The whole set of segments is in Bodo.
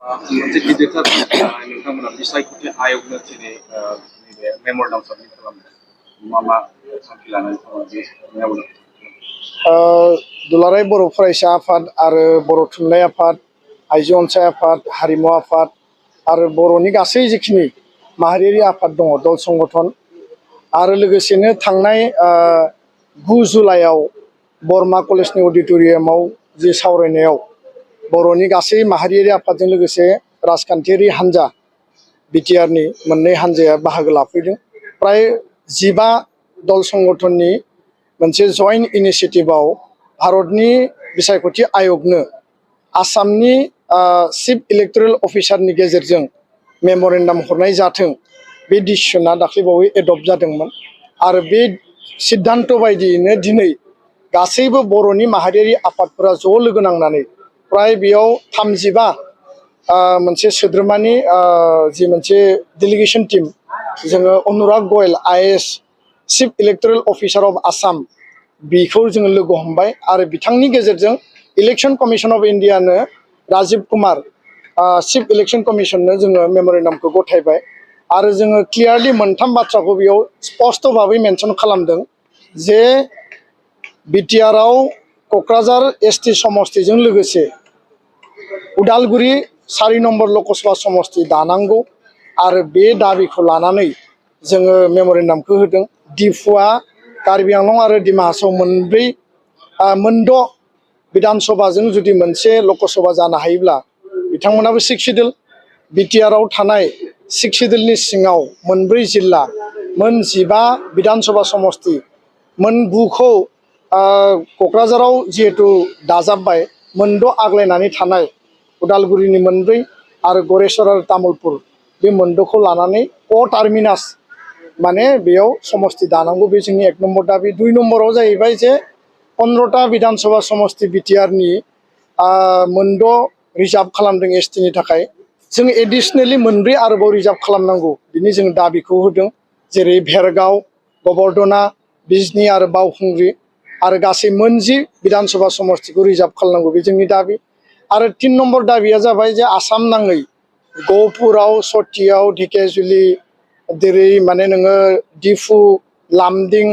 मोनसे गिदिरथार नोंथांमोना बिसायख'थि आय'गनो दिनै नैबे मेम'रेन्डाम साबमिट खालामदों मा मा थांखि लानानै बे दुलाराय बर' फरायसा आफाद आरो बर' थुनलाइ आफाद, आइजो अनसाय आफाद, हारिमु आफाद आरो बर'नि गासै जिखिनि माहारियारि आफाद दङ दल संगठन आरो लोगोसेनो थांनाय 9 जुलाइआव बरमा कलेजनि अडिट'रियामाव जि सावरायनायाव बर'नि गासै माहारियारि आफादजों लोगोसे राजखान्थियारि हान्जा बिटिआरनि मोननै हान्जाया बाहागो लाफैदों। प्राय 15 दल संगठननि मोनसे जइन्ट इनिशिएटिभआव भारतनि बिसायख'थि आय'गनो आसामनि चिफ इलेक्टरेल अफिसारनि गेजेरजों मेम'रेन्डाम हरनाय जाथों बे डिसिसना दाख्लैबावै एडप्ट जादोंमोन आरो बे सिद्धान्त बायदियैनो दिनै गासैबो बर'नि माहारियारि आफादफोरा ज' लोगो नांनानै प्राय बेयाव 35 मोनसे सोद्रोमानि जि मोनसे डेलिगेसन टीम जोङो Anurag Goyal IAS chief electoral officer of Assam बेखौ जोङो लोगो हमबाय आरो बिथांनि गेजेरजों इलेक्शन कमिशन अफ इन्डियानो राजीव कुमार चिफ इलेक्शन कमिशननो जोङो मेम'रेन्डामखौ गथायबाय आरो जोङो क्लियारलि मोनथाम बाथ्राखौ बेयाव स्पष्ट भाबै मेनसन खालामदों जे बिटिआरआव क'क्राझार एसटि समस्तिजों लोगोसे उदालगुरि 4 नम्बर लकसभा समस्ति दानांगौ आरो बे दाबिखौ लानानै जोङो मेम'रेन्डामखौ होदों। डिफुआ कार्बि आंलं आरो डिमा हासाव मोनद' बिधानसभाजों जुदि मोनसे लकसभा जानो हायोब्ला बिथांमोनाबो 6 सिडिउल बिटिआरआव थानाय 6 सिडिउलनि सिङाव 4 जिल्ला मोन 15 बिधानसभा समस्ति मोन 9खौ क'क्राझाराव जिहेतु दाजाबबाय मोनद' आग्लायनानै थानाय उदालगुरिनि 4 आरो गरेस्वर आरो तामुलपुर बे मोनद'खौ लानानै टार्मिनास माने बेयाव समस्ति दानांगौ बे जोंनि 1 नम्बर दाबि। 2 नम्बराव जाहैबाय जे 15टा बिधानसभा समस्ति बिटिआरनि मोनद' रिजार्भ खालामदों एसटिनि थाखाय जों एडिशनेलि 4 आरोबाव रिजार्भ खालामनांगौ बिनि जों दाबिखौ होदों जेरै भेरगाव, गबर्धना, बिजनी आरो बावखुंग्रि आरो गासै 10 बिधानसभा समस्तिखौ रिजार्भ खालामनांगौ बे जोंनि दाबि। आरो 3 नम्बर दाबिया जाबाय जे आसाम नाङै गहपुराव, सतियाव, ढेकियाजुलि जेरै माने नोङो डिफु, लामदिं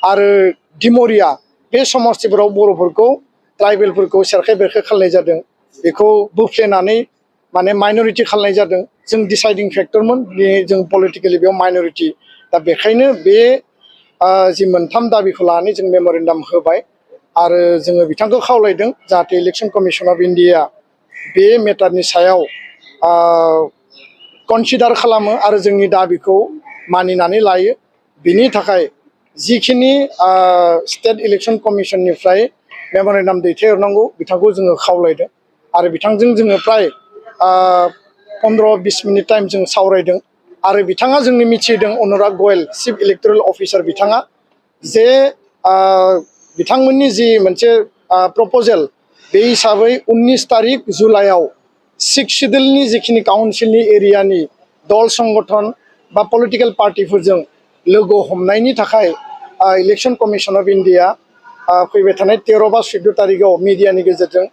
आरो डिमरिया बे समस्तिफोराव बर'फोरखौ ट्राइबेलफोरखौ सेरखाय बेरखाय खालामनाय जादों बेखौ बोफ्लेनानै माने माइनरिटि खालामनाय जादों। जों डिसाइडिं फेक्टरमोन जों पलिटिकेलि बेयाव माइनरिटि दा बेखायनो बे जि मोनथाम दाबिखौ लानानै जों मेम'रेन्डाम होबाय आरो जोङो बिथांखौ खावलायदों जाहाथे इलेक्शन कमिशन अफ इन्डिया बे मेटारनि सायाव कनसिडार खालामो आरो जोंनि दाबिखौ मानिनानै लायो। बिनि थाखाय जिखिनि स्टेट इलेक्शन कमिशननिफ्राय मेम'रेन्डाम दैथायहरनांगौ बिथांखौ जोङो खावलायदों आरो बिथांजों जोङो प्राय 15-20 मिनिट टाइम जों सावरायदों आरो बिथाङा जोंनो मिथिहोदों अनुराग गयल चिफ इलेक्टरेल अफिसार बिथाङा जे बिथांमोननि जि मोनसे प्रप'जेल बे हिसाबै 19 तारिख जुलाइआव 6 सिडिउलनि जिखिनि काउन्सिलनि एरियानि दल संगठन बा पलिटिकेल पार्टिफोरजों लोगो हमनायनि थाखाय इलेक्शन कमिशन अफ इन्डिया फैबाय थानाय 13 बा 14 तारिखआव मिडियानि गेजेरजों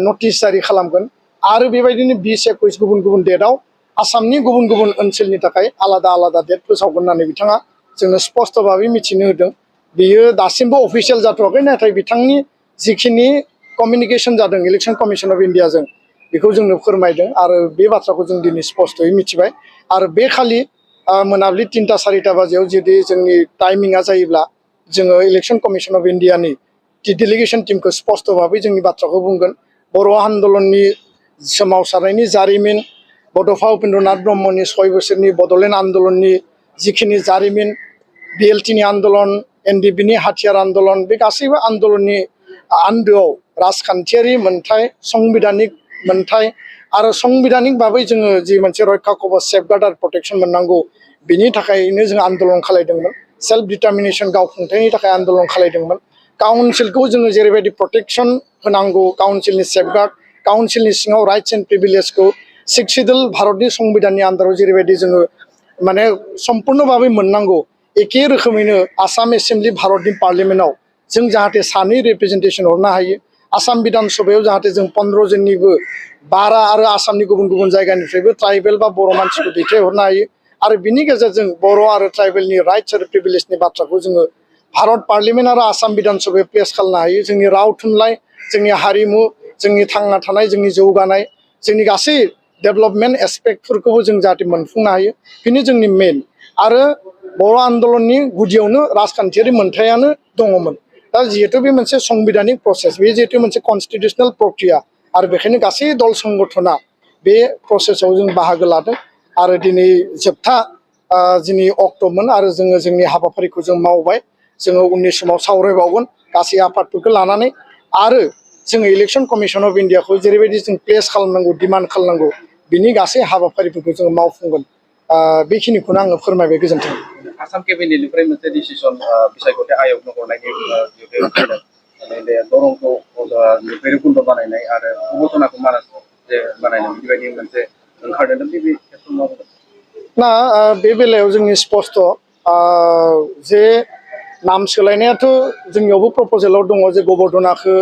नटिस जारि खालामगोन आरो बेबायदिनो 20-21 गुबुन गुबुन डेटआव आसामनि गुबुन गुबुन ओनसोलनि थाखाय आलादा आलादा डेट फोसावगोन होननानै बिथाङा जोंनो स्पष्ट भाबै मिथिनो होदों। बियो दासिमबो अफिसियेल जाथ'वाखै नाथाय बिथांनि जिखिनि कमिउनिकेशन जादों इलेक्शन कमिशन अफ इन्डियाजों बेखौ जोंनो फोरमायदों आरो बे बाथ्राखौ जों दिनै स्पष्टयै मिथिबाय आरो बे खालि मोनाबिलि 3टा-4टा बाजियाव जुदि जोंनि टाइमिंआ जायोब्ला जोङो इलेक्शन कमिशन अफ इन्डियानि डेलिगेशन टीमखौ स्पष्ट भाबै जोंनि बाथ्राखौ बुंगोन। बर' आन्दलननि सोमावसारनायनि जारिमिन, बड'फा उपेन्द्रनाथ ब्रह्मनि 6 बोसोरनि बड'लेण्ड आन्दलननि जिखिनि जारिमिन, बिएलटिनि आन्दलन, एनडिएफबिनि हाथियार आन्दलन बे गासैबो आन्दलननि आन्दोआव राजखान्थियारि मोन्थाय, संबिधानिक मोन्थाय आरो संबिधानिक भाबै जोङो जि मोनसे रैखा कवच सेफगार्ड आरो प्रटेक्शन मोननांगौ बिनि थाखायनो जों आन्दलन खालायदोंमोन। सेल्फ डिटारमिनेशन गावखुंथायनि थाखाय आन्दलन खालायदोंमोन। काउन्सिलखौ जोङो जेरैबायदि प्रटेक्शन होनांगौ काउन्सिलनि सेफगार्ड काउन्सिलनि सिङाव राइट्स एन्ड प्रिभिलेजखौ 6 सिडिउल भारतनि संबिधाननि आन्दाराव जेरैबायदि जोङो माने सम्पुर्ण भाबै मोननांगौ एखे रोखोमैनो आसाम एसेम्बलि भारतनि पार्लियामेन्टआव जों जाहाथे 2 रिप्रेजेन्टेसन हरनो हायो आसाम विधान सभायाव जाहाथे जों 15 जननिबो बारा आरो आसामनि गुबुन गुबुन जायगानिफ्रायबो ट्राइबेल बा बर' मानसिखौ दैथायहरनो हायो आरो बिनि गेजेरजों बर' आरो ट्राइबेलनि राइट्स आरो प्रिभिलेजनि बाथ्राखौ जोङो भारत पार्लियामेन्ट आरो आसाम विधान सभायाव पेश खालामनो हायो जोंनि राव थुनलाइ जोंनि हारिमु जोंनि थांना थानाय जोंनि जौगानाय जोंनि गासै डेभेलपमेन्ट एस्पेक्टफोरखौबो जों जाहाथे मोनफुंनो हायो बेनो जोंनि मेन आरो बर' आन्दलननि गुदियावनो राजखान्थियारि मोनथायानो दङमोन दा जिहेतु बे मोनसे संबिधानिक प्रसेस बे जिहेतु मोनसे कनस्टिटिउसनेल प्रक्रिया आरो बेखायनो गासै दल संगठना बे प्रसेसआव जों बाहागो लादों आरो दिनै जोबथा दिनै अक्ट'मोन आरो जोङो जोंनि हाबाफारिखौ जों मावबाय जोङो उननि समाव सावरायबावगोन गासै आफादफोरखौ लानानै आरो जोङो इलेक्सन कमिसन अफ इन्डियाखौ जेरैबायदि जों प्लेस खालामनांगौ डिमान्ड खालामनांगौ बिनि गासै हाबाफारिफोरखौ जोङो मावफुंगोन बेखिनिखौनो आङो फोरमायबाय गोजोन्थों आसाम केबिनेटनिफ्राय मोनसे डिसिसन बिसायख'थि आयगनो हरनायनि जिहेतु ओंखारदों माने बे दरंखौ भैरबकुन्द बानायनाय आरो अबथनाखौ मानास जे बानायनाय बेबायदि मोनसे ओंखारदों बे खेथ्रआव मावदों ना बे बेलायाव जोंनि स्पष्ट जे नाम सोलायनायाथ' जोंनियावबो प्रप'जेलाव दङ जे गबर्धनाखौ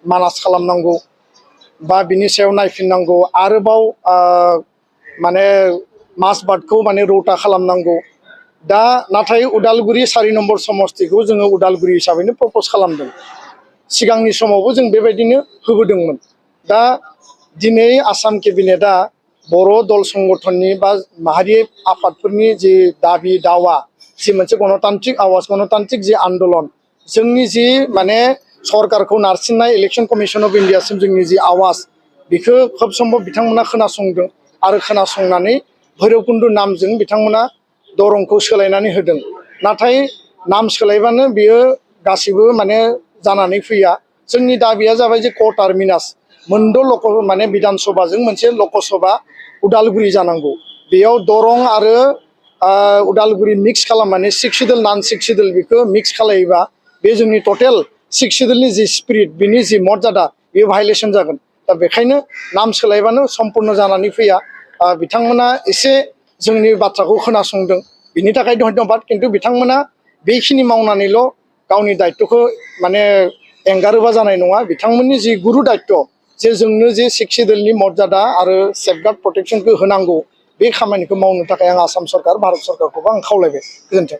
मानास खालामनांगौ बा बिनि सायाव नायफिननांगौ आरोबाव माने माजबाटखौ माने रौता खालामनांगौ दा नाथाय उदालगुरि 4 नम्बर समस्तिखौ जोङो उदालगुरि हिसाबैनो प्रप'ज खालामदों सिगांनि समावबो जों बेबायदिनो होबोदोंमोन दा दिनै आसाम केबिनेटआ बर' दल संगठननि बा माहारि आफादफोरनि जि दाबि दावा जि मोनसे गणतान्त्रिक आवाज गणतान्त्रिक जि आन्दलन जोंनि जि माने सरकारखौ नारसिननाय इलेक्सन कमिसन अफ इन्डियासिम जोंनि जि आवाज बेखौ खोब सम्भब बिथांमोना खोनासंदों आरो खोनासंनानै भैरबकुन्द नामजों बिथांमोना दरंखौ सोलायनानै होदों नाथाय नाम सोलायबानो बियो गासिबो माने जानानै फैया जोंनि दाबिया जाबाय जे क टार्मिनास मोनद' माने बिधान सभाजों मोनसे लकसभा उदालगुरि जानांगौ बेयाव दरं आरो उदालगुरि मिक्स खालामनानै 6 सिडुल नन 6 सिडुल बेखौ मिक्स खालायोबा बे जोंनि टटेल 6 सिडुलनि जि स्पिरिट बिनि जि मर्यादा बेयो भायलेसन जागोन दा बेखायनो नाम सोलायबानो सम्पुर्ण जानानै फैया बिथांमोना एसे जोंनि बाथ्राखौ खोनासंदों बिनि थाखाय धन्यबाद खिन्थु बिथांमोना बेखिनि मावनानैल' गावनि दायित्वखौ माने एंगारोबा जानाय नङा बिथांमोननि जि गुरु दायित्व जे जोंनो जे 6 सिडुलनि मर्यादा आरो सेफगार्ड प्रटेक्शनखौ होनांगौ बे खामानिखौ मावनो थाखाय आं आसाम सरकार भारत सरकारखौबो आं खावलायबाय गोजोन्थों